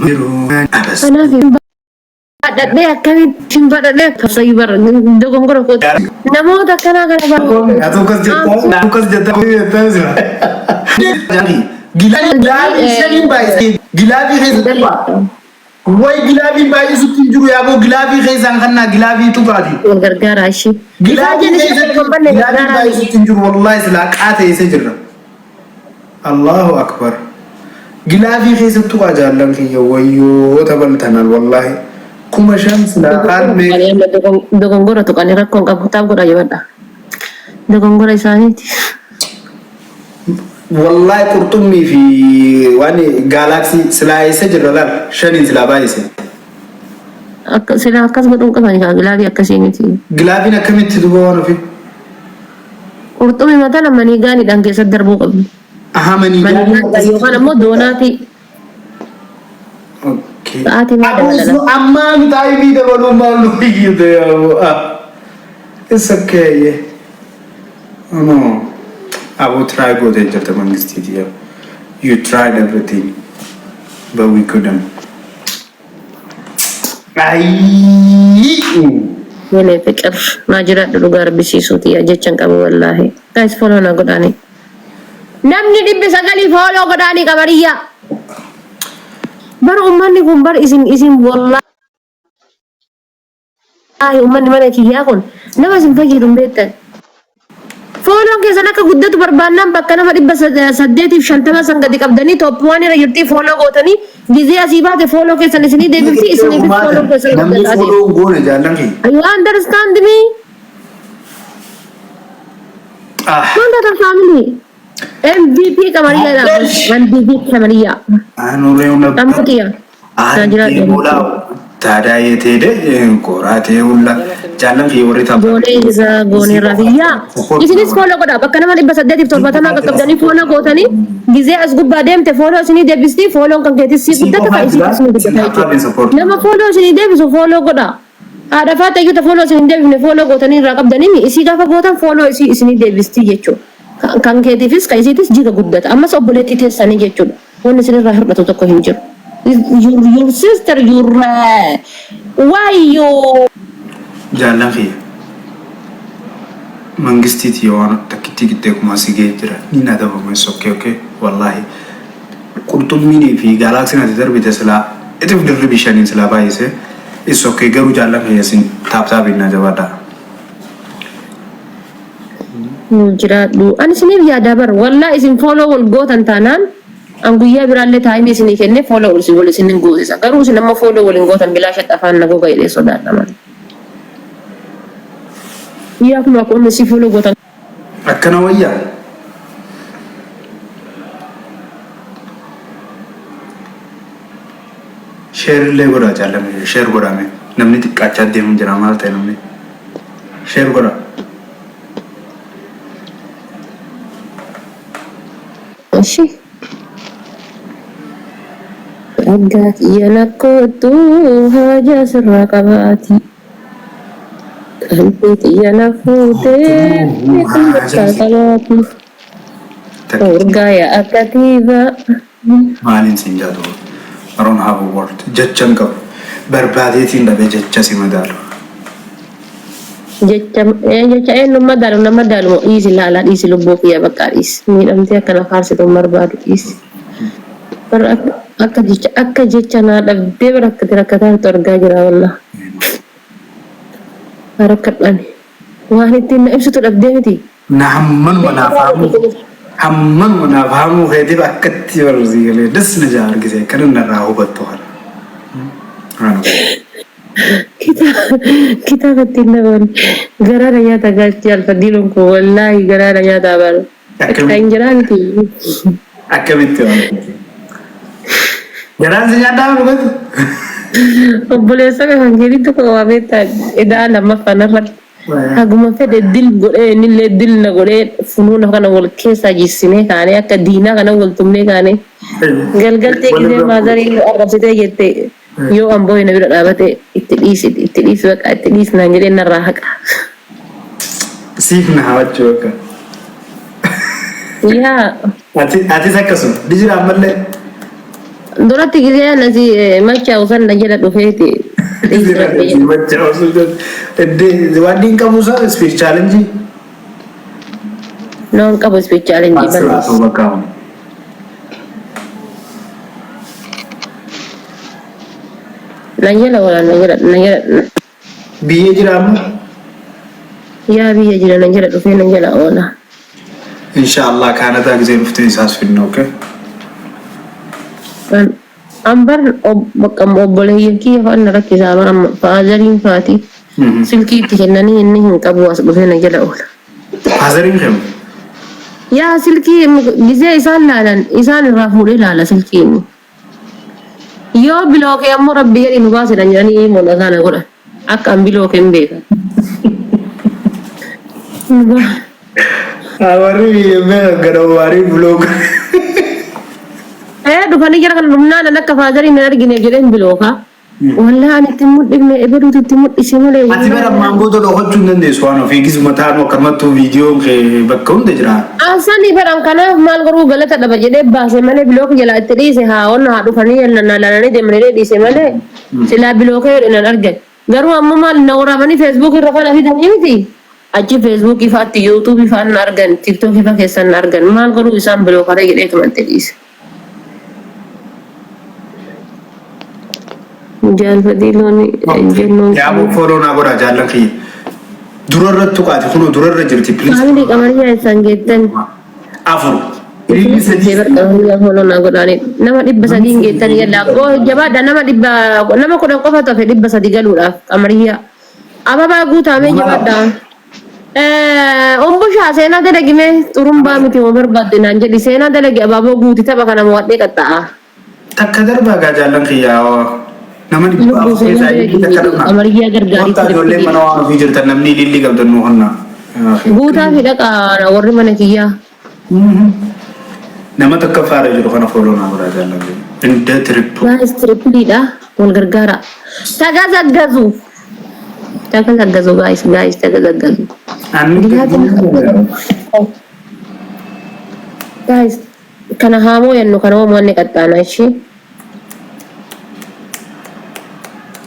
Jiru abas. Kanaaf hin badhadhee akkamitti hin badhadhee akkasii bara dogongora kooti. Namoota akkanaa kana bara. Atu akkas jettaa akkas jettaa jettaa jira. Gilaabii shaniin baay'isee gilaabii keessa tuqaa. Way gilaabiin baay'isutti hin jiru yaaboo gilaabii keessaan kannaa gilaabii tuqaati. Wal gargaaraa ishii. Gilaabii Ifaajeen ishee keessatti kan banne gilaabiin gargaaraa. baay'isutti hin jiru wallaahi silaa qaata eessa jirra. Allahu akbar. Gilaafii keessattuu tuqaa jaallan kiyya wayyoo tabaltanal wallaahi. 5000 silaa kaan mee. Dogongora tuqanii rakkoon qabu taaf godhaa jabadha. Dogongora isaaniiti. Wallaahi qurxummii fi waan gaalaaksii silaa eessa jirra laal shaniin silaa baay'ise. Akka silaa akkas godhuun qabani kaa gilaafii akkasii miti. Gilaafiin akkamitti duba waan ofii. Qurxumii mataa lama maniigaaniidhaan keessatti darbuu qabdi. Ahaa maniigaanii. Maniigaaniidhaan yookaan ammoo doonaatii. Okay. Sa'aatii maa dabalala? Aboo ammaa nu taayimii dabaluu maal nu iyyite aboo. Ah. It's okay. Yeah. Oh no. Aboo try gootee jirta mangistiiti yaa. You tried everything. But we couldn't. Ayii. Yene fiqir naa jiraadhu dhugaa rabbisiisuuti yaa jechan qabu wallaahi. Guys follow na godhaani. Namni 900 follow godhaanii qabariyyaa. Bar ummanni kun bar isin isin wallaahi ummanni mana kiyyaa kun nama isin fayyadu hin beektan. Fooloon keessan akka guddatu barbaannaan bakka nama 850 san gadi qabdanii top waan irra jirtii fooloo gootanii gizee asii baate fooloo keessan isinii deebifti isiniifis fooloon keessan Namni guddataa deema. fooloo goone jaallan kiyya. You understand me? Ah. Maal taatan family? MVP qamariyyaa dha. MVP qamariyyaa. Anulee una Dhammotiya. Naa jiraadhu. Boolaa taadaa yeteede qoraatee hulla jaallan kiyya warri tapha. Goonee irraa goonee irraa fiyyaa. Isinis fooloo godhaa bakka nama 870 qaqqabdanii fooloo gootanii gizee as gubbaa deemte fooloo isinii deebistii fooloon kan keetis sii guddata kan isiitis ni guddata jechuudha. Nama fooloo isinii deebisu fooloo godhaa. Haadha faata iyyuu ta fooloo isin hin deebifne fooloo gootanii irraa qabdanii isii gaafa gootan fooloo isii isinii deebistii jechuudha. Kan keetiifis kan isiitis jiga guddata. Ammas obboleettii teessanii jechuudha. Wanni isinirraa hir'atu tokko hin jiru. Your sister, your why you Jaallan kiyya mangistii tiyya waan takkittii qixxee kumaa si ga'ee jira niin adabama it's okay okay wallaahi qurxummiinii fi gaalaaksiin ati darbite silaa itif dirribi shaniin silaa baay'ise it's okay garuu jaallan kiyya isin taap taapiin naa jabaadhaa. Nuuf jiraadhu. Ani isiniif yaadaa bar. Wallaa isin follow wal gootan taanaan an guyyaa biraallee taayimii isinii kennee follow wal isin wal isin goosisa. Garuu isin amma follow wal hin gootan bilaashatti afaan na goga jedhee sodaadha malee. Guyyaa kuma akkuma isin follow gootan. Akkana wayyaa. Share illee godhaa jaalladha. Share godhaa mee. Namni xiqqaachaa deemu jira maal ta'e namni. Share godhaa. Ishi. Aggaa kiyya nakkootu haajaa sirraa qabaati. Qalbii tiyya na fuutee sirraa qabaati. Urgaaya akka tiivaa. Maaliin siin jaatu? I don't have a word. Jecha hin qabu. Barbaadeetiin dhabe jecha si madaalu. Jecha jecha eenyuun madaalu na madaalu moo dhiisi laalaa dhiisi lubbuu kiyya baqqaa dhiisi miidhamtee akka na faarsitu hin barbaadu dhiisi. Bara akka jecha akka jecha naa dhabdee bara akkati rakkataa jirtu argaa jira wallah. Rakkadhani waan ittiin na ibsitu dhabdee miti. Na hammanuma naaf haamuu hammanuma naaf haamuu keetiif akkatti barru sii galee das na jaa argise akkana narraa hubattu kana. Ano. Kitaaba ittiin naman garaa na nyaata gaachi alfadiiloon kun wallaahi garaa na nyaata bara. Akka hin jiraa miti. Akkamitti waan garaan si nyaadhaa dhugatu. Obboleessa kan keetii tokko waa beektaa idaa lammaffaan irratti. Haguma fedhe dil godhee innillee dil na godhee funuuna kana wal keessaa jissinee kaanee akka diinaa kana wal tumnee kaanee galgaltee gisee maazarii nu arrabsitee jette yoo an booye na bira dhaabate itti dhiisi itti dhiisi baqa itti dhiisi naan jedhee narraa haqa. Siif na hawachuu akka. Yaa. Atis akkasuma. Ni jira ammallee. Duratti gisee anasi machaa'u san na jala dhufeeti. Dhiisi rabbi jedhe. Waan hin qabu isaa speed challenge. Noon qabu speed challenge Asirraa balleessi. ta'uu bakka hafu. Na jala wala na jala na jala. Biyya jira amma. Yaa biyya jira na jala dhufee na jala oola. Inshallah Kaanadaa gisee dhuftee isaas finna, okay? An bar bakka obboleeyyan kiyya fa'aan na rakkisaa bar amma faazariin faati. Silkii itti kennanii inni hin qabu as dhufee na jala oola. Faazariin kennu. Yaa silkii gisee isaan laalan isaan irraa fuudhee laala silkii inni. Yoo bilookee ammoo rabbi jedhi nu baasedhan jedhanii himuun dhagaa na godhan. Akka an bilookee hin beekan. Warri biyya beekan gara waarii bilook. Ee dhufanii jara kana dhumnaan an akka faazariin hin argineef jedheen bilookaa. Wallahi ani itti mudhifne ebeluutu itti mudhise malee. Ati bara maangoo dhokachuu hin dandeessu waan ofii gisuma taanu akkanumattuu viidiyoon kee bakka hunda jira. Ansani fedhan kanaaf maal godhuu galata dhaba jedhee baase malee bilook jalaa itti dhiise haa onna haa dhufanii na laalanii deemanii dhiise malee silaa bilookee jedhe nan argan. Garuu ammoo maal na waraabanii feesbuuk irra kana fidanii miti. Achi feesbuukii fa'aatti yuutuubii fa'aan na argan tiiktookii fa'a keessan na argan maal godhuu isaan bilookaree jedheetuma itti dhiise. Jaalfadhiiloon jennuun. Yaaboo follow naa godhaa jaallan kiyya. Dura irratti tuqaati kunoo dura irra jirti please. Family qamariyaa isaan geettan. Afur. Ililli sadii. Qamariyaa follow naa godhaanii nama 300 hin geettan yallaa. Oo jabaadha nama dhibba nama 10 qofa tafe 300 galuudhaaf qamariyaa. Ababaa guutaamee jabaadha. Ombushaa seenaa dalagime xurumbaa miti moo barbaadde naan jedhi seenaa dalagi abaaboo guuti tapha kana mo'adhee qaxxa'a. Takka darbaa gaa jaallan kiyya nama dhibba Lubbuu afur seenaa keessaa ililli dalagi takka dhabna. qamariyaa gargaarii Wanta ijoolleen mana waan ofii jirtan namni ililli qabdan nu honna. Guutaa fi dhaqa warri mana kiyyaa. Nama tokko faara jiru kana follow naa godhaa jaallan kiyya. Inda triple. Guys tripleidha wal gargaara. Tagazaggazu. Tagazaggazu guys guys tagazaggazu. Anni Guys kana haamoo yannu kana hoo manni qaxxaana ishee.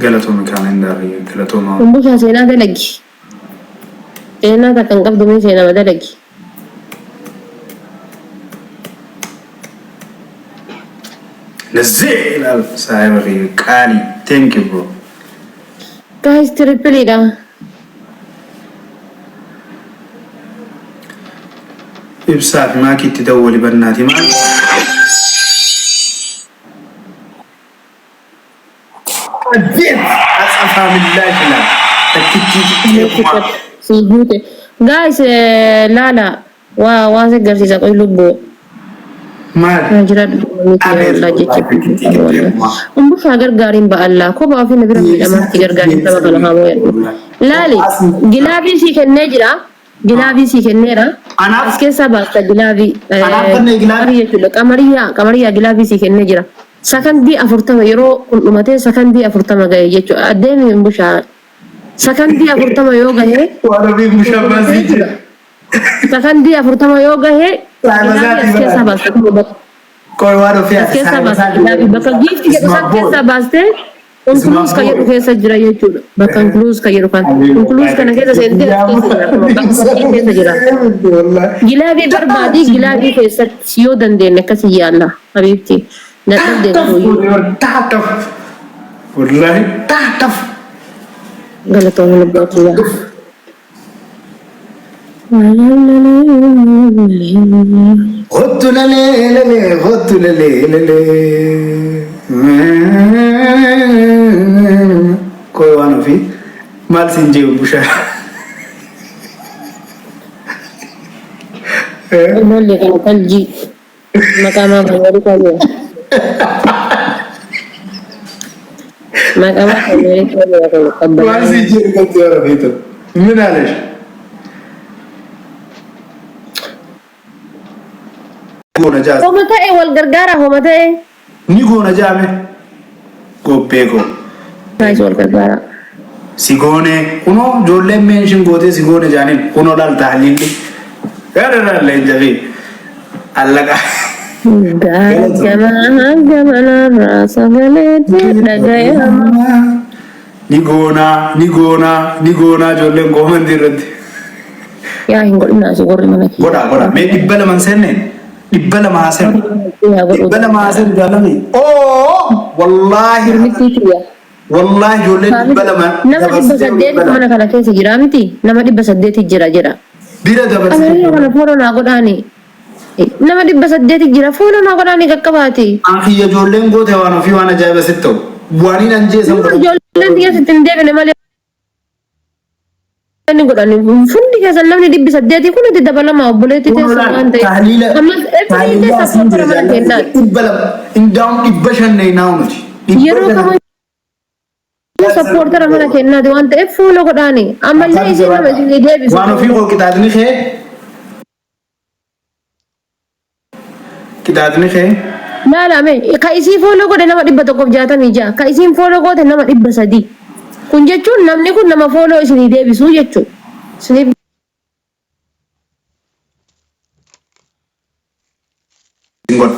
Galatooma kaalendaa fi galatooma. Kumbushaa seenaa dalagi. Seenaa takka hin qabdu mee seenaa dalagi. Nazee ilaal saahiba kiyya qaalii. Thank you bro. Guys tripleidha. Ibsaa fi maakiitti dawwali bannaati maal? Abeet! Atsafaa millaa shilaa. Takkittii xiqqee Si guute. Guys laala waa waa si agarsiisa qoy lubbuu. Maal? Kana jiraadhu Abeet! jecha. Umbushaa gargaariin ba'allaa kophaa ofii na bira miidhamaatti gargaariin saba kana haa mooyadhu. Laali gilaabii sii kennee jira. Gilaabii sii kenneera. Anaaf? As keessaa baasta gilaabii. Anaaf kennee gilaabii? Jechuudha. Qamariyaa qamariyaa gilaabii sii kennee jira. Sakandii 40 yeroo kun dhumatee sakandii 40 gahe jechuudha. Adeemi umbushaa. Sakandii 40 yoo gahe. Waan ofii umbushaa baasii jira. Sakandii 40 yoo gahe. Saayiba Gilaabii as isaatii keessaa bara. baasta. Qoy waan ofii As keessaa baasta gilaabii bakka giifti jedhu san keessaa baastee Unkuluus kan jedhu keessa jira jechuudha. Bakka unkuluus kan jedhu kan. Unkuluus kana keessa seentee as keessa jira. Bakka fakkii keessa jira. Gilaabii barbaadii gilabii keessatti yoo dandeenye akkasii yaalla. Habiibti. Dadhabdee garuu Taataf. Wallahi taataf. Galatoomuu lubbuu kiyyaa. Hottu lalee lalee hottu lalee lalee. Qoy waan ofii maal siin jee bushaa. Ijoollee kana taljii maqaa maa Ameerikaa jira. Maqaa maa Ameerikaa jira kun Maal qabbanaa. siin jee kottu waan ofii ta'u. Min alesh. Goona jaas. Homa ta'e wal gargaara homa ta'e. Ni goona jaame. Gobbee koo. Guys wal gargaara. Si goone kunoo ijoolleen meenshin gootee si goone jaaniin kunoo laal taaliilli. Gara laal leenca fi allaqa. Gaara gamaa gamanarraa sagaleetti dhagayama. Ni goonaa, ni goonaa, ni goonaa ijoolleen comment irratti. Yaa hin godhinaa si warri mana kiyya. Godhaa godhaa. Mee 200 hin seenne, 200 haa seenu. Yaa godhuu 200 haa seenu jaalladhi. Oo wallaahi Hirmittii tiyya. wallaahi ijoolleen 200 Nama dhibba dabarsitee saddeet 200. mana kana keessa jira miti. Nama 800 jira jedha. Bira dabarsitee. Ameerika kana follow naa godhaani. Nama 800 jira, follow naa godhaani qaqqabaati. Kiyya ijoolleen goote waan ofii waan ajaa'iba sitti ta'u. Waan hin anjeesan Nama ijoolleen tiyya sitti hin deebine malee inni godhani. Fundi keessan namni 800 kun itti dabalama obboleettii teessan waan ta'eef. Tahliila Ammas every day supporter mana kennaa. 200 indaa'uun 500 neenaa nuti. Yeroo kamuu supporter mana kennaati waan ta'eef follow godhaani. Ammallee isin nama isin deebisu. Waan ofii koo qixaaxni kee qixaaxni kee Laalame ka isii follow godhe nama 166, ka isiin follow goote nama 300. Kun jechuun namni kun nama follow isinii deebisuu jechuudha. Isiniif godha.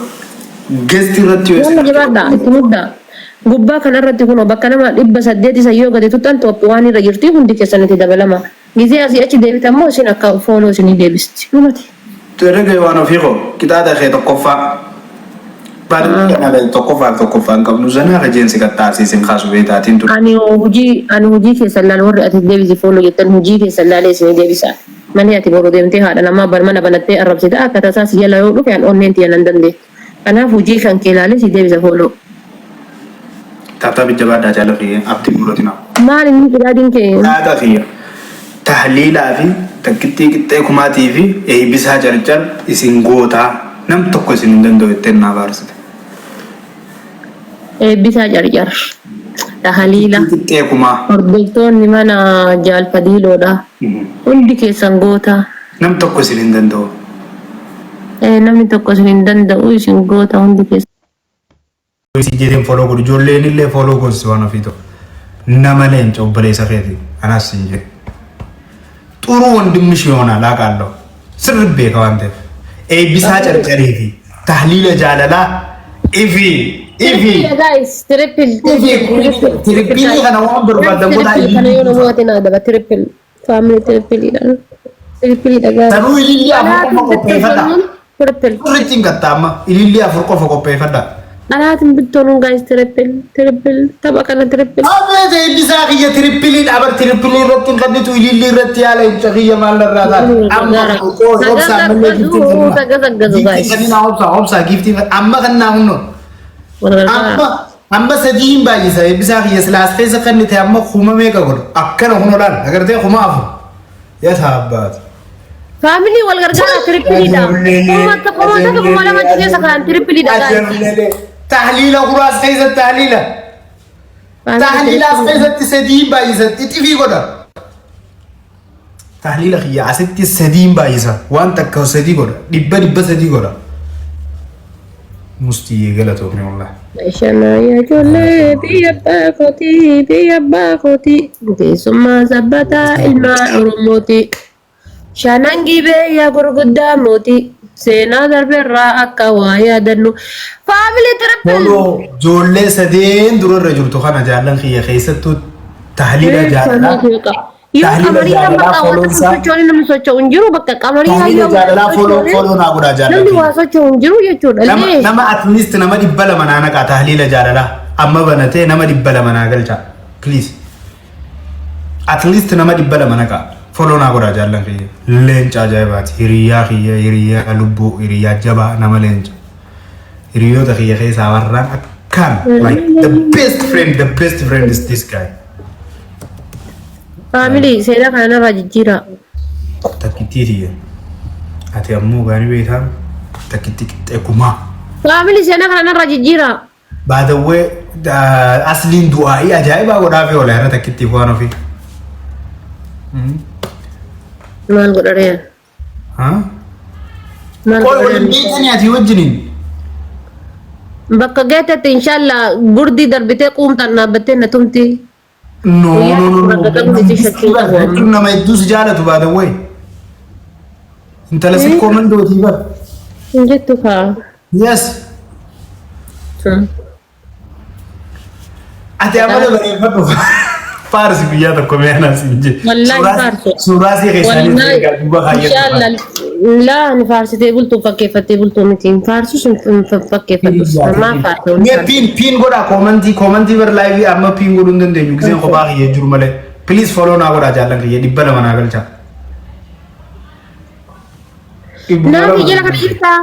Guest irratti yoo Walla jabaadha itti muddaa. Gubbaa kanarratti kunoo bakka nama 800 isa yoo gadi tuxxan top waan irra jirti hundi keessan itti dabalama. Gizee asii achi deebitan immoo isin akka follow isinii deebisti. Dhumati. Herrega waan ofii koo qixaaxa kee tokkoffaa. Baadiyyaa tokkoffaa tokkoffaa hin qabnu zanaa rajeensi qaxxaarsiisin kaasu beetaatiin ture. Ani hojii keessan laal warri ati deebisi follow jettan hojii keessan laalee isinii deebisa. Malee ati boru deemtee haadha namaa mana banattee arrabsita akka tasaa si jala yoo dhufe an onneen tiyya nan dandeettu. Kanaaf hojii kan kee laalee si deebisa follow. Tap tap jabaadhaa jaala kiyya abdii muratina. Maal inni qixaatiin kee? Qixaaxa kiyya tahliilaa fi takkittii qixxee kumaatii fi eebbisaa carcar isin gootaa nam tokko isin hin danda'u itteen naa faarsite. Eebbisaa carcar. Tahliila. Qixxee kumaa. Hordoftoonni mana jaalfadiiloodha. Hundi keessan goota. Nam tokko isin hin danda'u. Namni tokko isin hin danda'u, isin goota hundi keessan. Si jedheen follow godhu ijoolleen illee follow gosi waan ofii ta'u. Nama leenca obboleessa keeti anaas sin jedhe. Xuruu ወንድምሽ ይሆናል አውቃለሁ። ስር beeka waan ta'eef. Eebbisaa carcarii fi tahliila jaalalaa ifi ifi Triple guys, triple. Ifi triple kana waan barbaadan godhaa. Triple kana yoo namoota na adaba triple. Family triple dha. Triple dha guys. Sanuu ilillii afur qofa qopheeffadha. Triple. Sirriitti hin qaxxaama. Ilillii afur qofa qopheeffadha. Alaatiin bittoon guys, triple triple tapha kana triple. Abeet eebbisaa kiyya triple dhabar triple irratti hin kennitu ilillii irratti yaala hin kiyya maal irraa taate. Amma obsaa ammallee giftiin kennina. Giftiin kennina obsaa obsaa giftiin amma kennaa hunnoo. Amma amma sadii hin baay'isa eebbisaa kiyya silaas keessa kennite amma kuma meeqa godhu akkana kun olaan agartee 4000. Yaasa abbaati. Family wal gargaara triple dha. Kuma tokko 2000 achi keessa kan triple dha guys. Tahliila kuraas keessa tahliila. Tahliilaas keessatti sadii baay'isa xixifii godha. Tahliila kiyya asitti sadiin baay'isa waan takka sadii godha dhibba dhibba sadii godha. Mustiyyee galatoomne wallahi. Bashannana ijoollee biyya abbaa kootii biyya abbaa kootii keessummaa sabbataa ilmaan Oromooti. Shanan gibee yaa gurguddaa mootii seenaa darbeerraa akka waa yaadannu. Family triple. Follow ijoollee sadeen durarra jirtu kana jaallan kiyya keessattuu tahliila jaalalaa. Yoo Tahliila qamariyaa jaalalaa bakka follow wanta isaa. socho'anii namni socho'u hin jiru bakka qamariyaa Tahliila yoo jaalalaa follow follow naa godhaa jaallan namni kiyya. waa socho'u hin jiru jechuudha. Nama Lee. nama at least nama 200 naa naqaa tahliila jaalalaa amma banatee nama 200 naa galcha please. At least nama 200 naqaa follow naa godhaa jaallan kiyya. Leenca ajaa'ibaati hiriyaa kiyya hiriyaa lubbuu hiriyaa jabaa nama leenca. Hiriyoota kiyya keessaa warraan akkaan like the best friend, the best friend is this guy. Family seenaa kana narraa jijjiiraa. Takkittii tiyya. Ati ammoo gaarii beekaa takkittii qixxee kumaa. Family seenaa kana narraa jijjiiraa. Baadawwee asliin du'aa'ii ajaa'ibaa godhaa fi oola irra takkittiif waan ofii. Maal godha ree? Maal Qoy godha waliin ree? beekanii ati wajjiniin. Bakka geetetti inshallah gurdii darbitee quumxaan dhaabbattee na tumti. No, Guyyaa no, no, no. rakkatan miti shakkii qabu amma. Nama hedduu si jaalatu baadawwee. Intala sikkoo mandootii bara. Hin jettu kaa. Yes. Ati amala bareeffadhu. Faarsi guyyaa tokko mee anaa siin jee. Wallaahi faarsu. Suuraa sii keessanii Wallaahi eegaa duuba kaayyadhu. inshaallah laa ani faarsitee bultuu fakkeeffattee bultuu miti. Hin faarsus hin fakkeeffadhus. Ammaa faarsa. Mee pin pin godhaa koomantii koomantii bar live amma pin godhuu hin dandeenyu giseen kophaa kiyya jiru malee. Please follow naa godhaa jaallan kiyya 200 naa galchaa. Dhibba Naafi lama. jala kana jirtaa?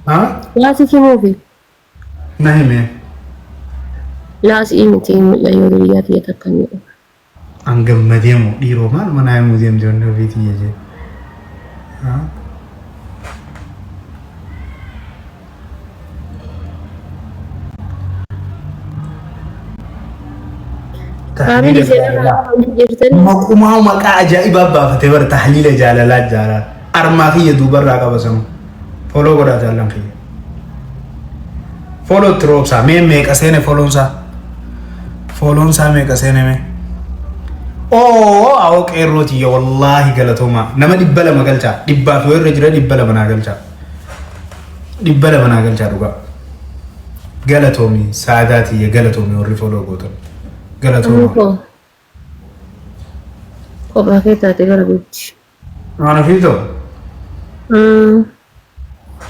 Ha? Waa si himuufi. Na himee. Laa si'ii miti mucayyoo biyyaa tiyya takka hin jedhu. An gammadee moo dhiiroo maal manaa himuu deemte wanni ofii tiyya jee. Ha? Faamilii Tahliila seenarraa jaalalaa. jirtanii. Maqumaa maqaa ajaa'ibaa baafatee bara tahliila jaalalaa jaalala. Armaa kiyya duubarraa qaba sanu. Follow godhaa jaallan kiyya. Follow itti roobsaa. Mee meeqa seene follown isaa? Follown isaa meeqa seene mee? Oo awoo qeerroo tiyya wallaahi galatoomaa. Nama 200 galchaa. Dhibbaaf yoo irra jira 200 naa galchaa. 200 naa galchaa dhugaa. Galatoomi saadaa tiyya galatoomi warri follow gootan. Galatoomaa. Kophaa kee taate gara beekti. Waan ofii ta'u.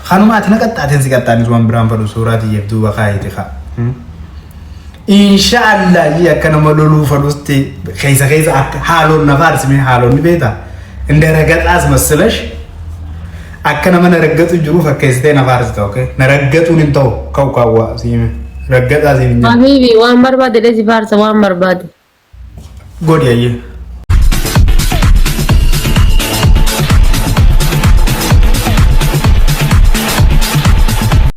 Kanuma ati na qaxxaateen si qaxxaanis waan biraan fadhu suuraa tiyyeef duuba kaayiti kaa. Inshaallah jii akka nama loluu fadhusti keessa keessa akka haaloon na faarsime haaloon ni beektaa. Inda ragaxaas massalash akka nama na raggatu jiru fakkeessitee na faarsita okay. Na raggatuun hin ta'u ka'u kaawwaa siime raggaxaa siin hin jedhu. Habiibi waan barbaade si faarsa waan barbaade. Godhi ayyee.